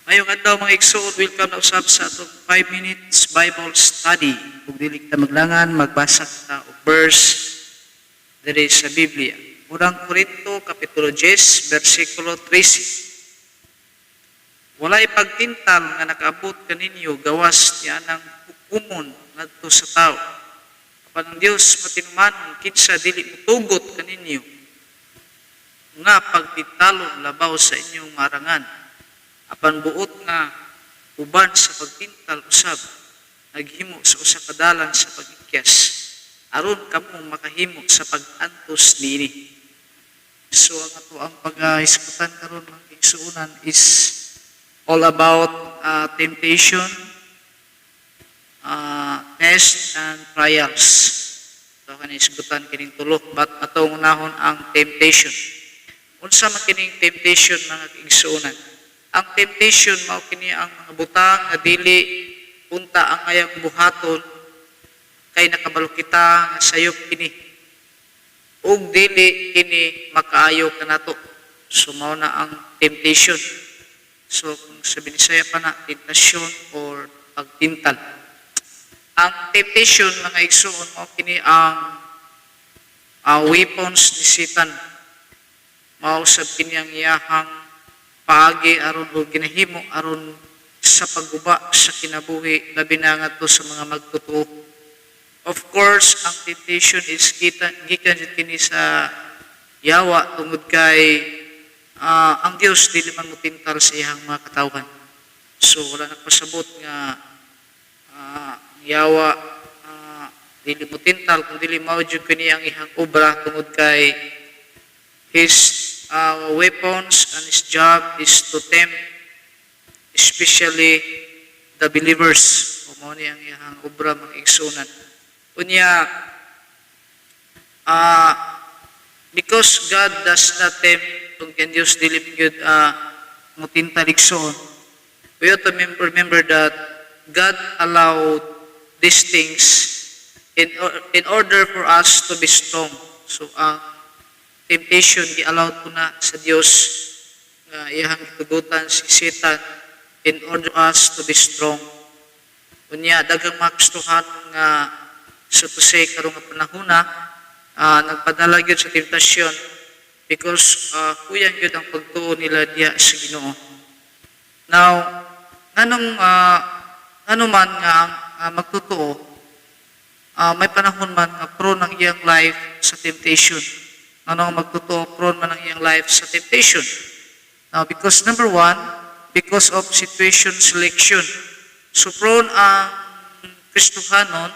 Maayong adlaw, mga igsoon, welcome na usab sa atong 5 minutes Bible study. Ug dili kita maglangan, magbasa kita og verse diri sa Biblia. Unang Korinto kapitulo 10 bersikulo 13. "Walay pagtintal nga nakaabot kaninyo gawas niya ng hukumon ngadto sa tao. Apan ang Dios matinumanon, kinsa dili mutugot kaninyo nga pagtintalon labaw sa inyong marangan. Apan buot nga uban sa pagtintal usab naghimo sa usa ka dalan sa pagikyas aron kamo makahimo sa pag-antos niini." So ang ato ang pag-hisgutan karon, mga igsuonan, is all about temptation, test and trials. So kani hisgutan kining tulo, but atong unahon ang temptation. Unsa man kining temptation, mga igsuonan? Ang temptation mao kini ang mga butang nga dili unta ang angayang buhaton kay nakabalo kita nga sayop kini ug dili kini makaayo kanato. So mao na ang temptation. So kung sa Binisaya pa na, tentasyon or pagtintal. Ang temptation, mga igsoon, mao kini ang weapons ni Satan. Mao sab kini ang iyahang paagi aron o ginahimo aron sa pagguba sa kinabuhi, labi na ngadto sa mga magtotoo. Of course, ang temptation is kita gikan jud kini sa yawa tungod kay ang Dios dili man motintal sa iyang mga katawhan. So wala nagpasabot nga ang yawa dili motintal kung dili mao jud kini ang iyang obra tungod kay his weapons and his job is to tempt especially the believers. O mao ni ang iyang obra, mga igsuonan. Unya, because God does not tempt, kung kan Dios dili gyud mutintal, igsoon, we ought to remember that God allowed these things in order for us to be strong. So ang temptation, gi-allowed po na sa Dios nga iyang gitugutan si Satan in order us to be strong. Unya, daghang mga Kristohanon nga, so to say, karong nga panahona nagpadala gyud sa temptasyon because kuyang gyud ang pagtuo nila diya sa Ginoo. Now, nganong ngano man nga ang magtotoo may panahon man nga prone ang iyang life sa temptation? Ngano ang magtotoo prone man ang iyang life sa temptation? Now, because number one, because of situation selection. So prone ang Kristohanon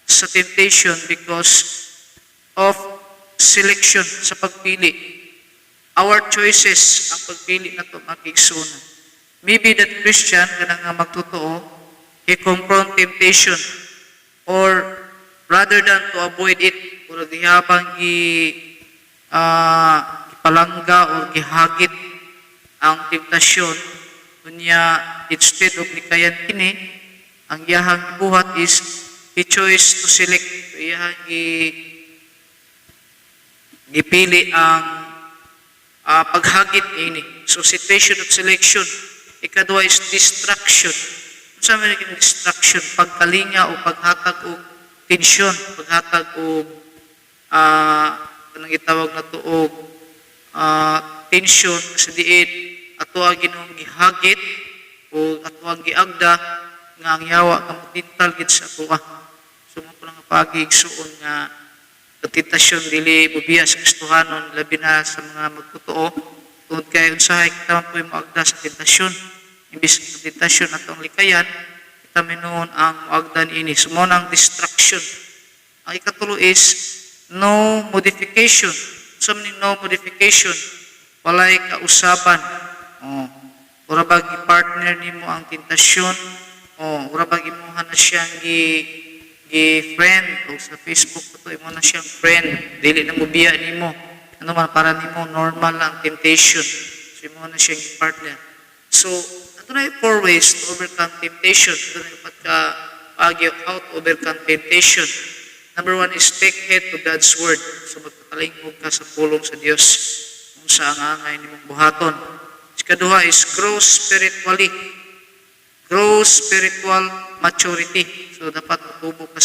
sa temptation because of selection, sa pagpili. Our choices, ang pagpili na to, mga kaigsuonan. Maybe that Christian, kanang nga magtotoo, he confront temptation or rather than to avoid it, or gihabang gi gipalangga or gihagit ang temptasyon, unya instead of likayan kini, ang iyahang gibuhat is he choice to select. So, iyahang gipili ang paghagit ini. So situation of selection. Ikaduha is distraction. Unsa man ang distraction? Pagkalinga o paghatag og tensyon, paghatag og kanang gitawag na to og tension sa diin ato ang Ginoong gihagit o ato ang giagda nga ang yawa nga motintal gid sa atoa. So mao po lang ang paagi, igsuon, nga ang tentasyon dili mobiya sa Kristohanon, labi na sa mga magtotoo, tungod kay unsahay kita man po'y moagda sa tentasyon. Imbis nga tentasyon atong likayan, kita minuon ang moagda niini. So mao nang distraction. Ang ikatulo is no modification. So meaning no modification, walay kausaban. Oh, ura ba gi-partner nimo ang tentasyon? Oh, ura ba imuha na siyang gi friend o sa Facebook to, imo na siyang friend, dili na mo biya nimo. Ano man, para nimo normal lang ang temptation. So imo na siyang partner. So aduna four ways to overcome temptation. Aduna upat ka paagi how to overcome temptation. Number one is take heed to God's word. So magpatalingog ka sa pulong sa Dios kung sa ang angay nimong buhaton. Ikaduha is grow spiritually. Grow spiritual maturity. So dapat mutubo ka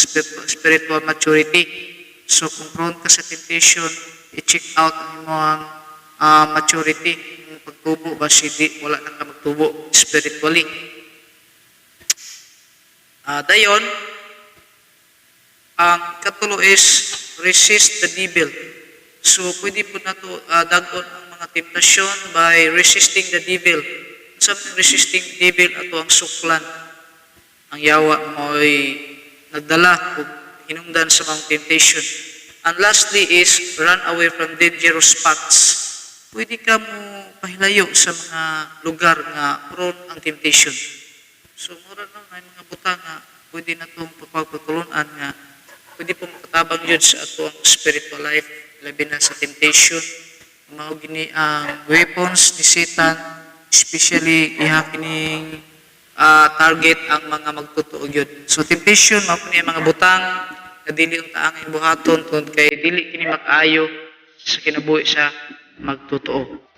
spiritual maturity. So kung prone ka sa temptation, i-check out ang imong maturity. Yung pagtubo ba si di, wala na ka magtubo spiritually. Dayon, ang katulo is resist the devil. So pwede po nato dag-on ang mga temptasyon by resisting the devil. Unsa man resisting the devil? Ato ang suklan. Ang yawa mao'y nagdala og hinungdan sa mga temptation. And lastly is run away from dangerous spots. Pwede ka mo pahilayo sa mga lugar nga prone ang temptation. So mura na may mga butang nga pwede na itong pagpagtulunan nga pwede po makatabang yun sa ato ang spiritual life, labi na sa temptation. Mao gini ang weapons ni Satan, especially iha kining target ang mga magtotoo gyud. So temptation mao kini ang mga butang nga dili unta ang buhaton tungod kay dili kini makaayo sa kinabuhi sa magtotoo.